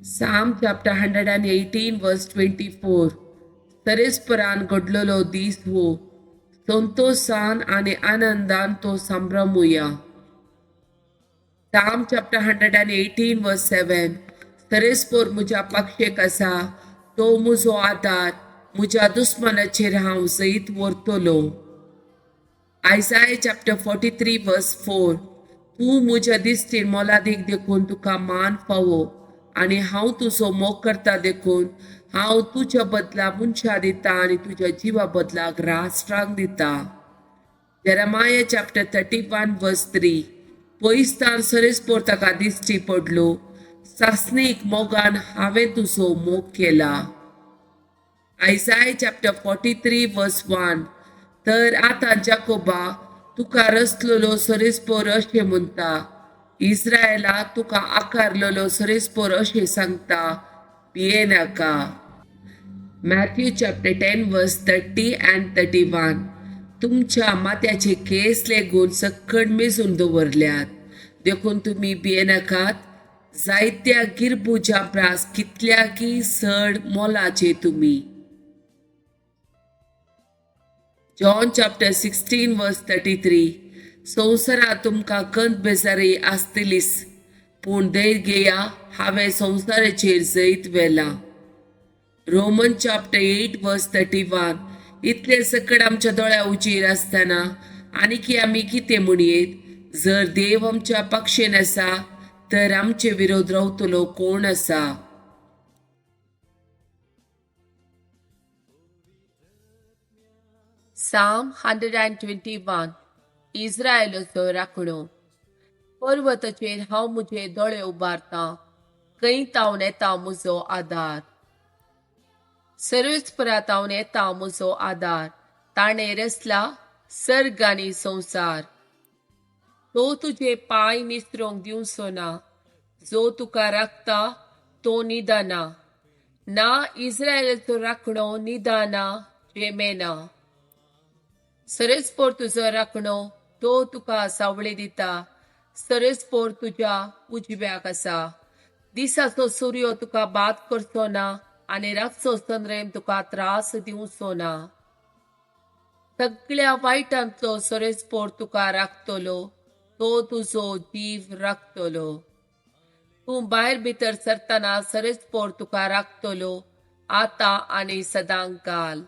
Psalm chapter 118 verse 24. सरेस्परान घडलेलो दीस हो, संतोशान आनी आनंदान तो संभ्रमुया. Psalm chapter 118 verse 7. सरेस्पोर म्हज्या पक्षेक आसा, तो म्हजो आदार, म्हज्या दुस्मानाचेर हांव जैत व्हरतलो. Isaiah chapter 43 verse 4. तूं म्हज्या दिश्टीन मोलादीक देखून तुका मान फावो आनी हांव तुजो मोग करता देखून हांव तुज्या बदला मनशां दिता आनी तुज्या जिवा बदलाक राष्ट्रांक दिता. Jeremiah chapter 31 verse 3. पयसतान सरेस्पोर ताका दिश्टी पडलो, सासणीक मोगान हांवें तुजो मोग केला. Isaiah chapter 43 verse 1. तर आतां जाकोबा, तुका रचलेलो सरेस्पोर अशें म्हणटा, इस्रायला, तुका आकारलेलो सरेस्पोर अशें सांगता, भियेनाका. Matthew chapter 10 verse 30 and 31. तुमच्या माथ्याचे केस लेगून सक्कड मेजून दवरल्यात, देखून तुमी भियेनाकात, जायत्या गिरबुजां प्रास कितल्याकी चड मोलाचे तुमी. John chapter 16 verse 33. संवसारांत तुमकां कंत बेजारी आसतलीच, पूण धैर्य घेया, हांवें संवसाराचेर जैत व्हेलां. Roman chapter 8 verse 31. इतले सकड आमच्या दोळ्या उचेर आसतना आनीकी आमी कितें म्हणयेत? जर देव आमच्या पक्षेन आसा तर आमचे विरोध रावतलो कोण आसा? Psalm 121. इस्रायलाचो राखणो. पर्वताचेर हांव म्हजे दोळे उबारतां, खंय तावन येता म्हजो आदार? सर्वेस्परा तावन येता म्हजो आदार, ताणें रचला सर्ग आनी संवसार. तो तुजे पांय निसरोंक दिवचो ना, जो तुका राखता तो न्हिदना. ना, इस्रायलाचो राखणो न्हिदना, झेमेना. सरेस्पोर तुजो राखणो, तो तुका सावळी दिता, सरेस्पोर तुज्या उजव्याक आसा. दिसाचो सूर्य तुका बाद करचो ना आनी रातचो चंद्रेम तुका त्रास दिवचो ना. सगळ्या वायटांतलो सरेस्पोर तुका राखतलो, तो तुजो जीव राखतलो. तूं भायर भितर सरतना सरेस्पोर तुका राखतलो, आतां आनी सदांकाल.